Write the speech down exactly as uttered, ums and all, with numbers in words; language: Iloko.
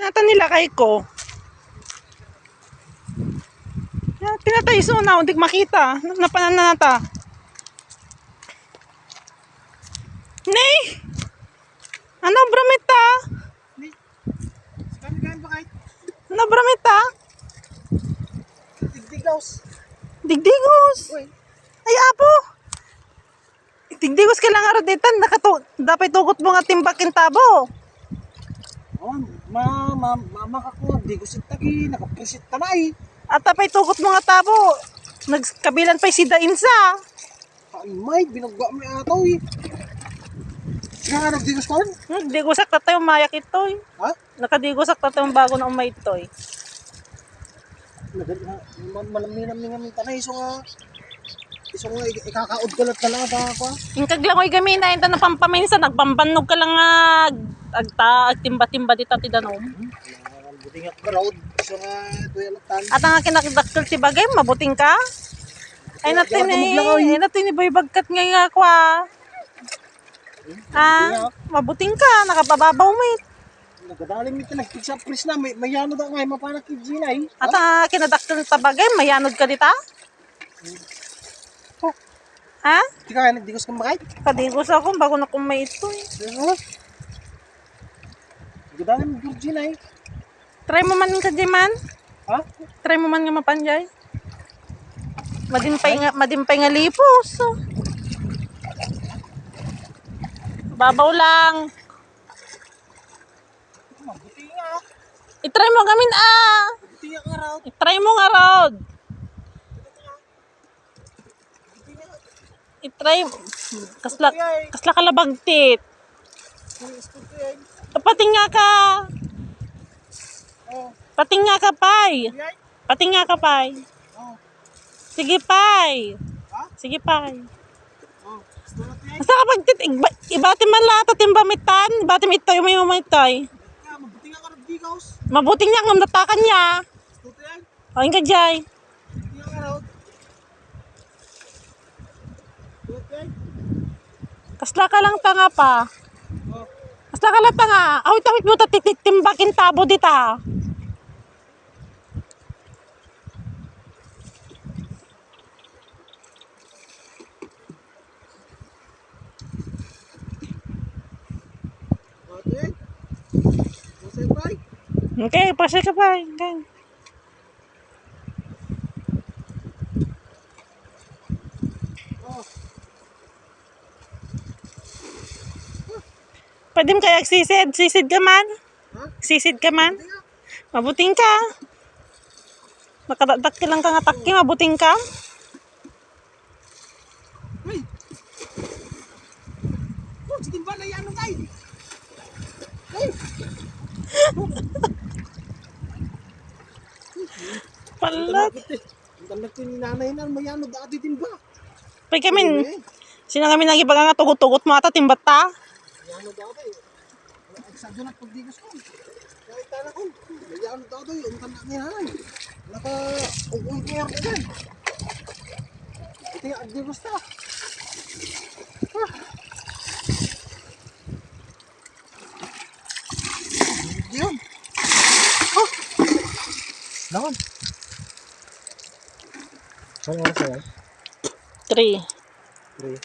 Nata nilakay ko. Tinatay isu na, hindi makita. Napanan na nata. Nay! Ano, bramita? Ni, saan ka ba kahit Ano, bramita? Digdigaws. Digdigos. Uy. Ay, apo. Digdigos ka lang aro ditan. Nakatu-, dapat tugot mo nga timbak in tabo. Oh, ma, ma, mama ka ko, digos itagi, nakaprisit ka na eh. At dapat tugot mo nga tabo. Nagkabilan pa sida insa. Ay, may, binagwa mo atoy. Sika nga nagdigos kon? Hmm, digusak tatay umayak itoy. Ha? Nakadigusak tatay bago na umay itoy. Nagad-, na, ma-, manamnam ni ngamin tanay, isu nga, isu nga, ik-, ikakaod ko lang talaga, ta, kwa. Inkag langoy gamina, inta na pampaminsan, nagbambannog ka lang nga, ag-, agta, agtimba-timba dita ti danom. Hmm? Buting at baraod, isu nga, tuya latan. At ang akin nakidakkel ti bagay, mabuting ka? Ay, Kaya, natin kaya eh. Tumugla ka, eh. Ay, natin ni Boy Bagkat nga nga kwa. Ah, mabuting ka, nakapababaw mo eh. Nagadalim iti nagpigsa pris na, may, mayano da nga, mapanak ti Gina eh. At ang kinadakkel ta bagay, mayanod ka dita? Ha? Tika nga, nagdigos kang bagay? Kadigos ako, bago na kung may ito eh. Ano? Nagadalim ti Gina eh. Try mo man ka, Jiman. Ha? Try mo man nga mapanjay. Madimpay nga, madimpay nga lipos. Babaw lang. Mabuti nga. I-try mo gamin, ah. Mabuti nga, Rod. I-try mo nga, Rod. I-try. Kasla, kasla ka labagtit. Patingga ka. Patingga ka, pay. Patingga ka, pay. Sige, pay. Sige, pay. Basta kapag tit-, igba-, ibati man lahat at timbamitan, ibati mitoy, may mamitoy. Mabuti nga ngam natakan niya. O, inka jay. Kasla ka lang tanga pa. Kasla ka lang tanga. Awit-awit mo ta tititimbak in tabo dita. Okay, pasay ka pa. Okay. Pwede mo kaya agsisid? Sisid ka man? Ha? Sisid ka man? Mabuting ka. Makadakdak ka lang ka nga takki, mabuting ka. Uy! Oh, sige ba na yan, ay? Uy! Palat. Ang tanda ni nanay na, mayano dati din ba? Pay kami, sino kami nang ibaga nga tugot-tugot mo ata, timbat ta? Mayano dati. Sa doon at pagdigos ko. Kahit tala ko, mayano dati, ang tanda ni nanay. Naka, ugong ko yan. Ito yung agdigos ta. Ah. Yun. Oh. Naman. Saan oras na yan? Three. Three.